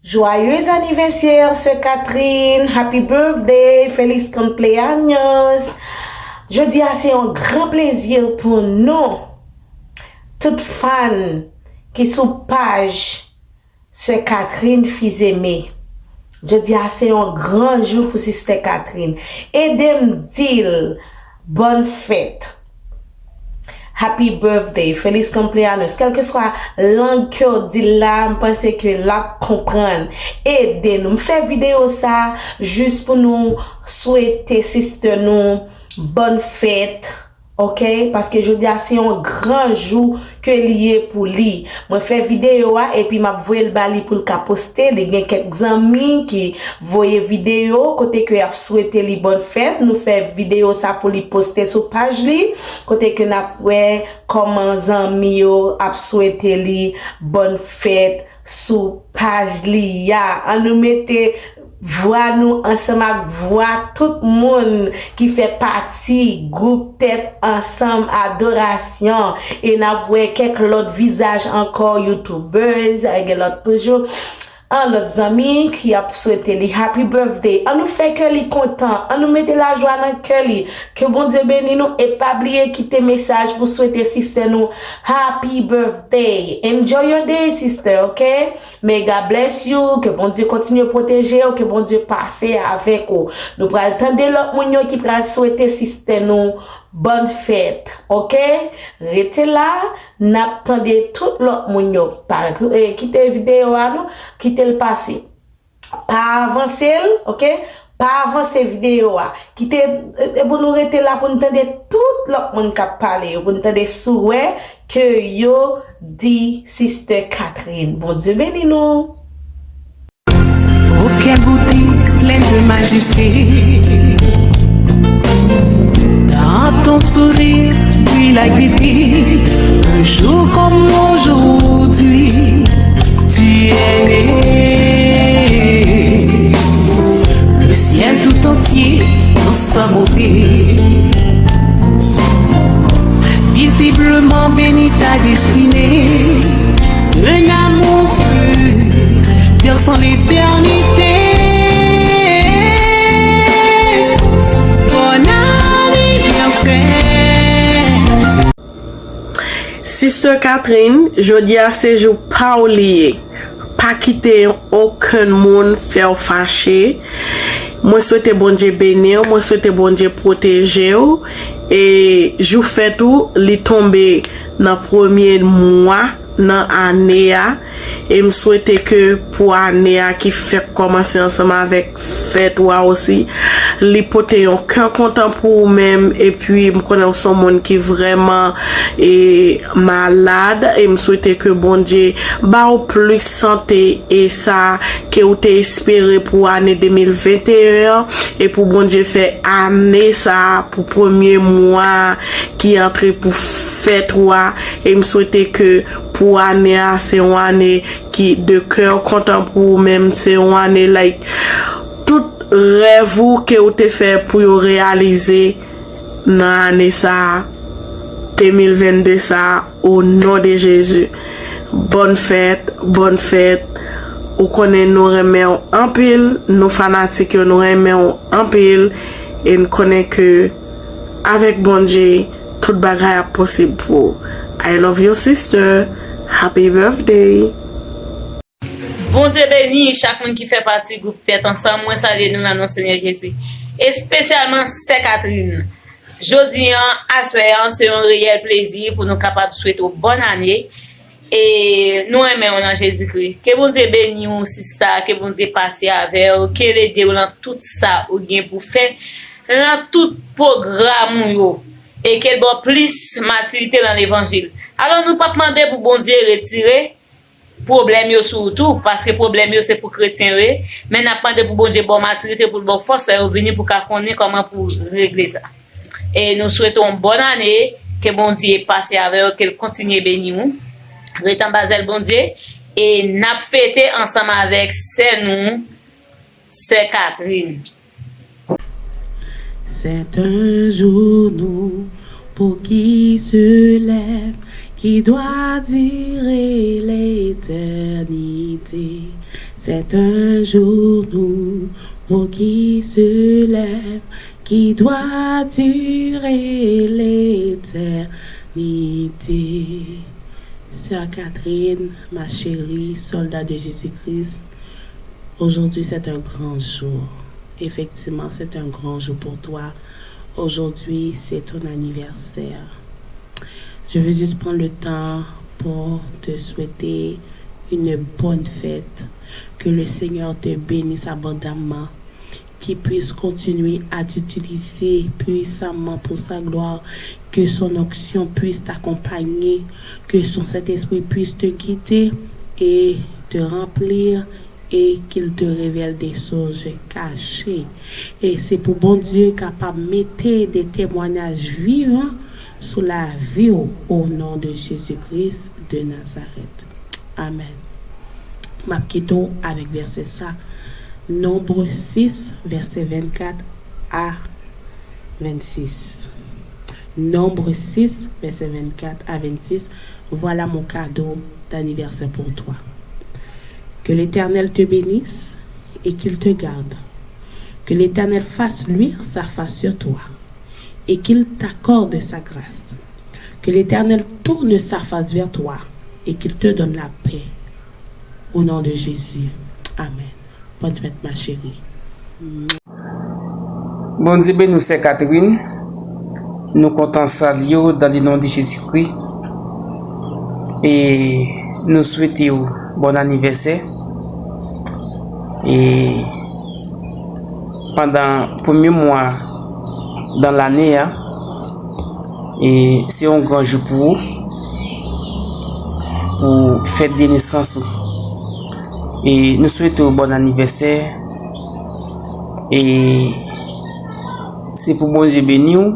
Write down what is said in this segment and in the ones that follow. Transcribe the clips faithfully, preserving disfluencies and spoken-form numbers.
Joyeux anniversaire, sè Catherine! Happy birthday! Feliz cumpleaños! Jodi a se yon gran plezi pou nou, tout fan ki sou paj sè Catherine Fizeme. Jodi a se yon gran jou pou sistè Catherine. Ede m di l bòn fèt. Happy birthday, feliz cumpleaños. Kèlkeswa lang ke w di l la, m panse ke l ap konprann. Ede nou. M fè videyo sa jis pou nou swete sistè nou bòn fèt, oke? Paske jodi a se yon gran jou ke li ye pou li. Mwen fè videyo a epi m ap voye l ba li pou l ka poste. Li gen kèk zanmi ki voye videyo kote ke y ap swete li bòn fèt. Nou fè videyo sa pou li poste sou paj li, kote ke n ap wè kòman zanmi yo ap swete li bòn fèt sou paj li a. Ann nou mete vwa nou ansanm ak vwa tout moun ki fè pati gwoup Tèt Ansanm Adorasyon. E n ap wè kèk lòt vizaj ankò, youtubers, gen lòt toujou. An lòt zanmi ki ap swete li happy birthday. Ann nou fè kè li kontan. Ann nou mete lajwa nan kè li. Ke Bondye beni nou e pa bliye kite mesaj pou swete sistè nou happy birthday. Enjoy your day, sister, oke? May God bless you. Ke Bondye kontinye pwoteje w. Ke Bondye pase avèk ou. Nou pral tande lòt moun yo ki pral swete sistè nou bòn fèt, oke? Rete la, n ap tande tout lòt moun yo. Pa, eh, kite videyo a nou, kite l pase. Pa avanse l, oke? Pa avanse videyo a. Kite, eh, pou nou rete la pou n tande tout lòt moun k ap pale yo, pou n tande sou wè ke yo di sistè Catherine. Bondye beni nou. Oh, quelle beauté pleine de majesté. Dans ton sourire brille la gaieté. Un jour comme aujourd'hui, tu es né. Le ciel tout entier dans sa beauté. Visiblement béni ta destinée. Un amour pur, versant l'éternité. Bon anivèsè. Sister Catherine, jodi a se jou pa w li ye. Pa kite okenn moun fè w fache. Mwen swete Bondye beni w, mwen swete Bondye pwoteje w. E jou fèt ou, li tonbe nan premye mwa nan ane a. E m swete ke pou ane a ki fèk kòmanse ansanm avèk fèt ou a osi, li pote yon kè kontan pou ou menm. Epi m konnen w se yon moun ki vrèman e malad. E m swete ke Bondye ba w plis sante e sa ke w te espere pou ane de mil venteyen an. E pou Bondye fè ane sa a pou premye mwa a ki antre pou fèt ou a. E m swete ke pou ane a, se yon ane ki de kè kontan pou ou menm. Se yon ane, like, tout rèv ou ke ou te fè pou yo reyalize nan ane sa a, de mil vennde sa a, o non de Jezi. Bòn fèt, bòn fèt. Ou konnen nou renmen w anpil, nou fanatik yo, nou renmen w anpil. E n konnen ke avèk Bondye, tout bagay ap posib pou ou. I love you, sister. Happy birthday. Bondye beni chak moun ki fè pati gwoup Tèt Ansanm. Mwen salye nou nan non Senyè Jezi. Espesyalman Sè Catherine. Jodi an, aswè an, se yon reyèl plezi pou nou kapab swete w bòn ane. E nou renmen w nan Jezikri. Ke Bondye beni w, sista. Ke Bondye pase avè w. Ke l ede w nan tout sa ou gen pou fè. Nan tout pwogram ou yo. E ke l ba w plis matirite nan levanjil. Alò, nou p ap mande pou Bondye retire pwoblèm yo sou ou tou, paske pwoblèm yo se pou kretyen yo ye, men n ap mande pou Bondye ba w matirite, pou l ba w fòs lè yo vini pou w ka konnen kòman pou w regle sa. E nou swete w yon bòn ane, ke Bondye pase avè w, ke l kontinye beni w. Ret anba zèl Bondye, e n ap fete ansanm avèk sè nou, sè Catherine. C'est un jour nous pour qui se lève, qui doit durer l'éternité. C'est un jour nouveau qui se lève, qui doit durer l'éternité. Sœur Catherine, ma chérie, soldat de Jésus-Christ, aujourd'hui c'est un grand jour. Effectivement, c'est un grand jour pour toi. Aujourd'hui, c'est ton anniversaire. Je veux juste prendre le temps pour te souhaiter une bonne fête. Que le Seigneur te bénisse abondamment, qu'il puisse continuer à t'utiliser puissamment pour sa gloire, que son onction puisse t'accompagner, que son Saint-Esprit puisse te guider et te remplir et qu'il te révèle des choses cachées. E se pou Bondye kapab mete de temwayaj vivan sou lavi w, au nom de Jésus-Christ de Nazareth. Amen. M ap kite w avèk vèsè sa. Nonb sis, vèsè vennkat a vennsis. Nonb sis, vèsè vennkat a vennsis. Voilà mon cadeau d'anniversaire pour toi. Que l'Éternel te bénisse et qu'il te garde. Que l'Éternel fasse luire sa face sur toi et qu'il t'accorde sa grâce. Que l'Éternel tourne sa face vers toi et qu'il te donne la paix. Au nom de Jésus. Amen. Bonne fête, ma chérie. Bondye beni w, sè Catherine. Nou kontan salye w dans le nom de Jésus-Christ. E nou swete w bon anivèsè. E pandan premye mwa dan lane a, e se yon gran jou pou ou, pou fèt de nesans ou. E nou swete w bon anivèsè. E se pou Bondye beni w.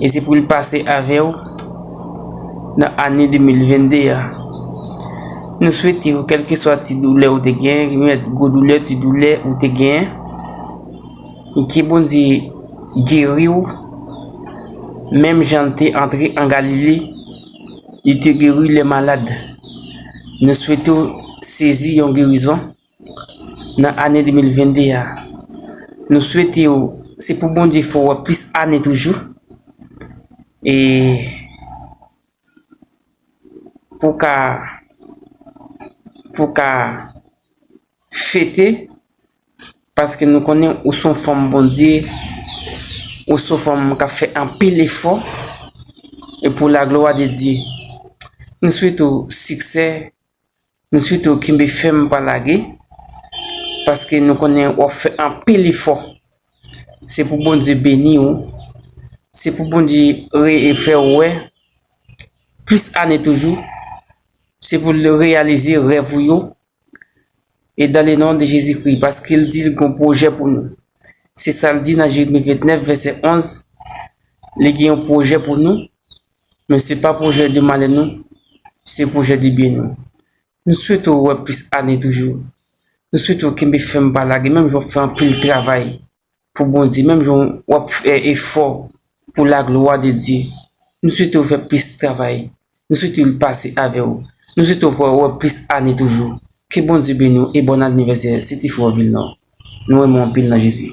E se pou l pase avè w nan ane de mil vennde a. Nou swete w, kèlkeswa ti doulè ou te gen, remèt gwo doulè, ti doulè ou te gen, ke Bondye geri w, menm jan l te antre an Galile, li te geri lè malad. Nou swete w sezi yon gerizon nan ane de mil vennde a. Nou swete w, se pou Bondye fè w wè plis ane toujou. E pou ka, pou ka fete, paske nou konnen ou se yon fanm Bondye, ou se yon fanm k ap fè anpil efò, e pou la gloire de Dieu. Nou swete w siksè, nou swete w kenbe fèm, pa lage, paske nou konnen w ap fè anpil efò. Se pou Bondye beni w, se pou Bondye re-, fè w wè plis ane toujou, se pou l reyalize rèv ou yo, e dans le nom de Jésus-Christ, paske l di l gen yon pwojè pou nou. Se sa l di nan Jeremi vennèf, vèsè onz, li gen yon pwojè pou nou, men se pa pwojè de malè nou, se pwojè de byen nou. Nou swete w wè plis ane toujou. Nou swete w kenbe fèm, pa lage, menm jan w ap fè anpil travay pou Bondye, menm jan w ap fè efò pou la gloire de Dieu. Nou swete w fè plis travay. Nou swete l pase avè w. Nou swete w fè w wè plis ane toujou. Ke Bondye beni w e bòn anivèsè, se ti frè w Vilnò. Nou renmen w anpil nan Jezi.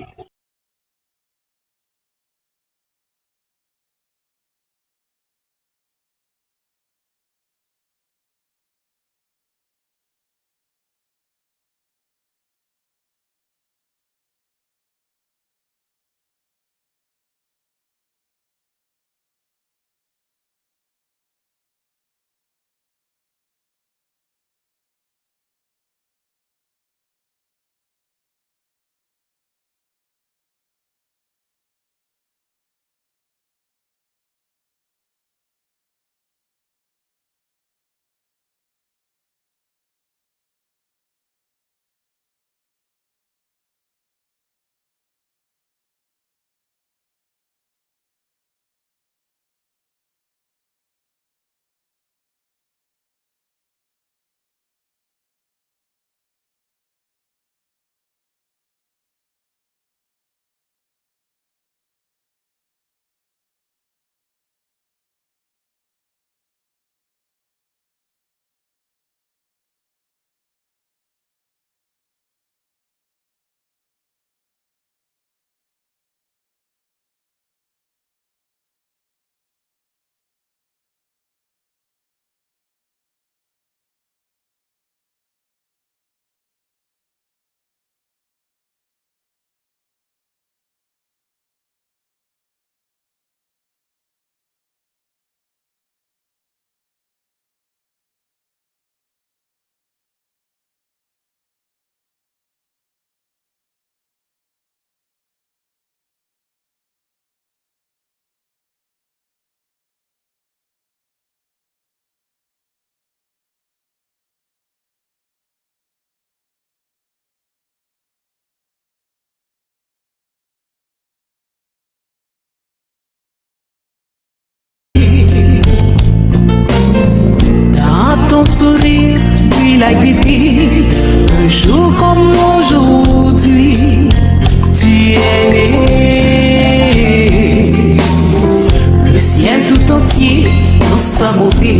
sa bote.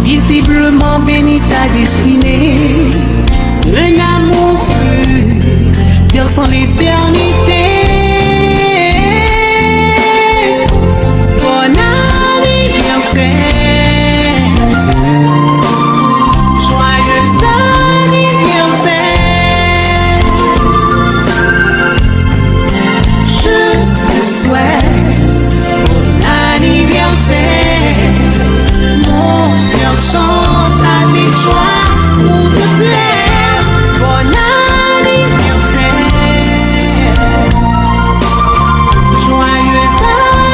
Visibleman beni ta destine. Un amour pur perdure sans l'éternité. Bon anivèsè. Joyeux anniversaire. Je te souhaite bon anniversaire. Mon cœur chante avec joie pour te plaire. Bon anniversaire. Joyeux anniversaire.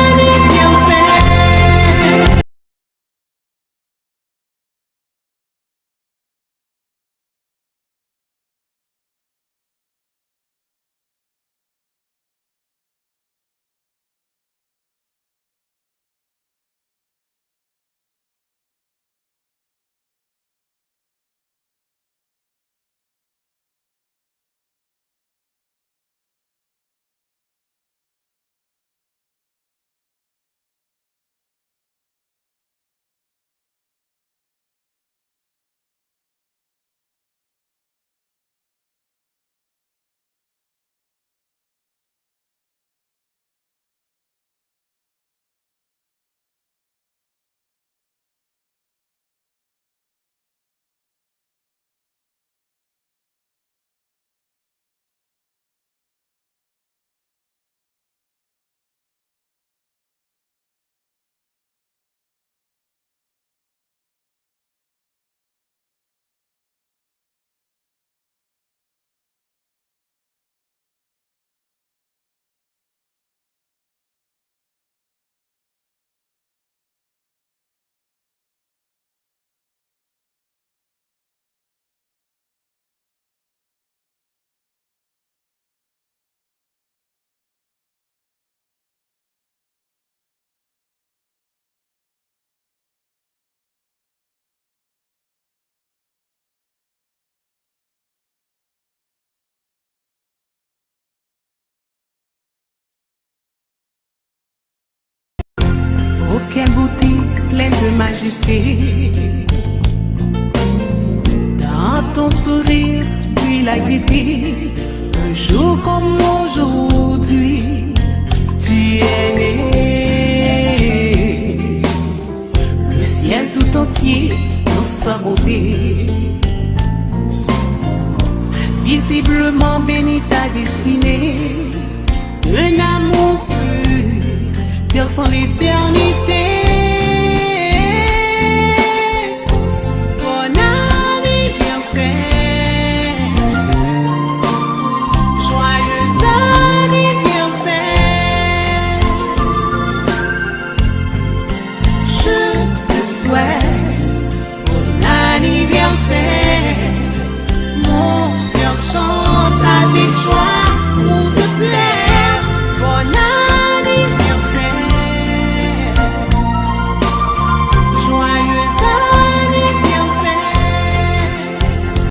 Oh, quelle beauté pleine de majesté. Dans ton sourire brille la gaieté. Un jour comme aujourd'hui, tu es né. Le ciel tout entier dans sa beauté. Visiblement béni ta destinée. Un amour pur perdure sans l'éternité.